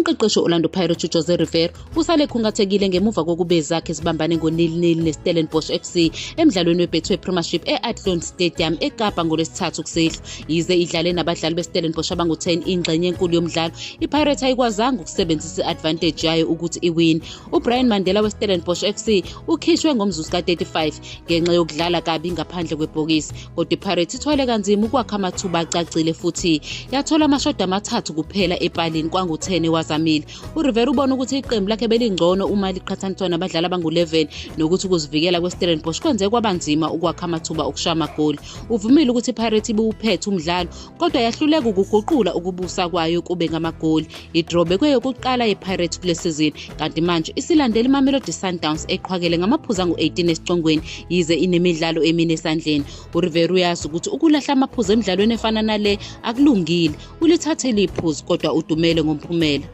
Umqeqeshi we-Orlando Pirates uJose Riveiro usale ekhungathekile ngemuva kokuba ezakhe zibambane ngo-0-0 neStellenbosch FC emdlalweni weBetway Premiership e-Athlone Stadium eKapa ngoLwesithathu kusihlwa. Yize idlale nabadlali beStellenbosch abangu-10 ingxenye enkulu yomdlalo, iPirates ayikwazanga ukusebenzisa i-advantage yayo ukuthi iwine. UBrian Mandela weStellenbosch FC ukhishwe ngomzuzu ka-35 ngenxa yokudlala kabi ngaphandle kwebhokisi, kodwa iPirates ithwale kanzima ukwakha amathuba acacile futhi yathola amashoda amathathu kuphela epalini kwangu-10 ewazamile. URivera ubona ukuthi iqembu lakhe belingcono uma liqhathaniswa nabadlali abangu-11 nokuthi ukuzivikela kweStellenbosch kwenze kwaba nzima ukwakha amathuba okushaya amagoli. Uvumile ukuthi iPirates ibiwuphethe umdlalo kodwa yahluleka ukuguqula ukubusa kwayo kube ngamagoli. I-draw bekuyeyokuqala yePirates kule sizini kanti manje isilandela iMamelodi Sundowns eqhwakele ngamaphuzu angu-18 esicongweni yize inemidlalo emine esandleni. URivera uyazi ukuthi ukulahla amaphuzu emidlalweni efana nale akulungile. Ulithathile iphuzu kodwa udumele ngomphumela.